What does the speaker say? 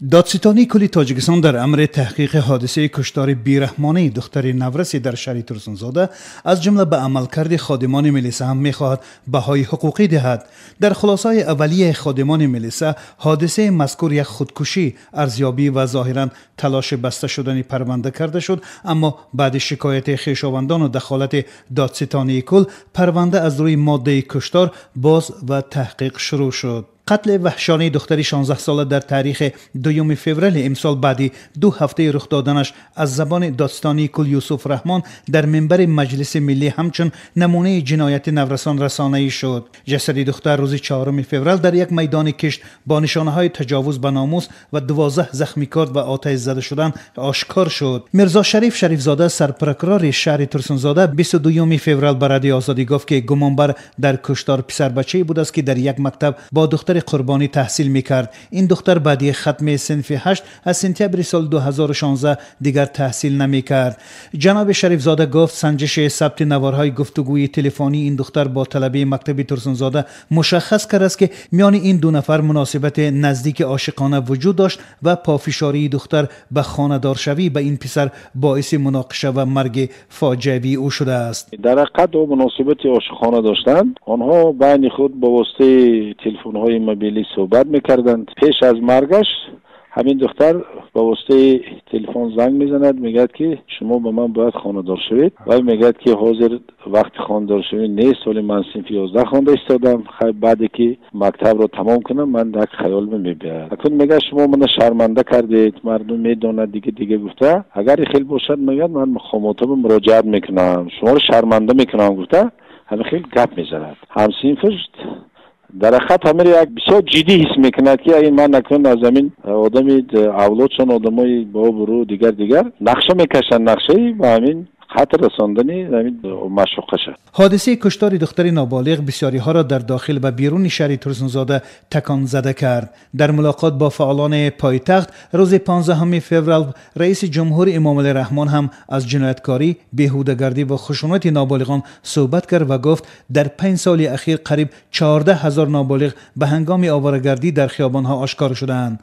Додситонии кулли Тоҷикистон дар амри таҳқиқи ҳодисаи куштори бераҳмонаи духтари наврасе дар шаҳри Турсунзода, аз ҷумла ба амалкарди ходимони милиса ҳам мехоҳад баҳои ҳуқуқӣ диҳад. Дар хулосаҳои аввалияи ходимони милиса ҳодисаи мазкур як худкушӣ арзёбӣ ва зоҳиран талоши баста шудани парванда карда шуд, аммо баъди шикояти хешовандону дахолати додситонии кул парванда аз рӯи моддаи куштор боз ва таҳқиқ шурӯъ шуд. Қатли ваҳшонаи духтари 16сола дар таърихи 2 феврали имсол баъди 2 ҳафтаи рух доданаш аз забони додситонии кул Юсуф Раҳмон дар минбари Маҷлиси Миллӣ ҳамчун намунаи ҷинояти наврасон расонаӣ шуд. Ҷасади духтар рӯзи 4 феврал дар як майдони кишт бо нишонаҳои таҷовуз ба номус ва 12 захми корд ва оташ зада шудан ошкор шуд. Мирзо Шариф Шарифзода, сарпрокурори шаҳри Турсунзода, 22 феврал ба Радиои Озодӣ гуфт, ки гумонбар дар куштор писарбачае будааст, ки дар як мактаб бо духтари қурбонӣ таҳсил мекард. Ин духтар баъди хатми синфи 8 аз сентябри соли 2016 дигар таҳсил намекард. Ҷаноби Шарифзода гуфт, санҷиши сабти наворҳои гуфтугӯи телефонии ин духтар бо талабаи мактаби Турсунзода мушаххас кардааст, ки миёни ин ду нафар муносибати наздики ошиқона вуҷуд дошт ва пофишории духтар ба хонадоршавӣ ба ин писар боиси муноқиша ва марги фоҷиавии ӯ шудааст. Дар ҳақиқат ӯ муносибати ошиқона доштанд. Онҳо байни худ ба воситаи телефонҳои мобилӣ суҳбат мекарданд. Пеш аз маргаш ҳамин духтар ба воситаи телефон занг мезанад, мегӯяд, ки шумо ба ман бояд хонадор шавед. Вай мегӯяд, ки ҳозир вақти хонадоршавӣ нест, ҳоли ман синфи 11 хонда истодам, хай баъде ки мактабро тамом кунам, ман як хаёл мебиёяд. Акун мегӯяд, шумо мана шарманда кардед, мардум медонад, дига дига гуфта, агар хел бошад, мегӯяд, ман мақомотро муроҷиат мекунам, шуморо шарманда мекунам гуфта, ҳамин хел гап мезанад. Ҳамсинфаш дар ҳақиқат ҳамаро як бисёр ҷиддӣ ҳис мекунад, ки ин ман накун аз ҳамин одами авлодшон, одамои бообрӯ, дигар дигар нақша мекашанд, нақшаи ба ҳамин қатл расондани ҳамин маъшуқаша. Ҳодисаи куштори духтари ноболиғ бисёриҳоро дар дохил ва беруни шаҳри Турсунзода такон зада кард. Дар мулоқот бо фаъолони пойтахт рӯзи 15 феврал раиси ҷумҳур Эмомалӣ Раҳмон ҳам аз ҷинояткорӣ, беҳудагардӣ ва хушунати ноболиғон суҳбат кард ва гуфт, дар 5 соли ахир қариб 14 000 ноболиғ ба ҳангоми оворагардӣ дар хиёбонҳо ошкор шудаанд.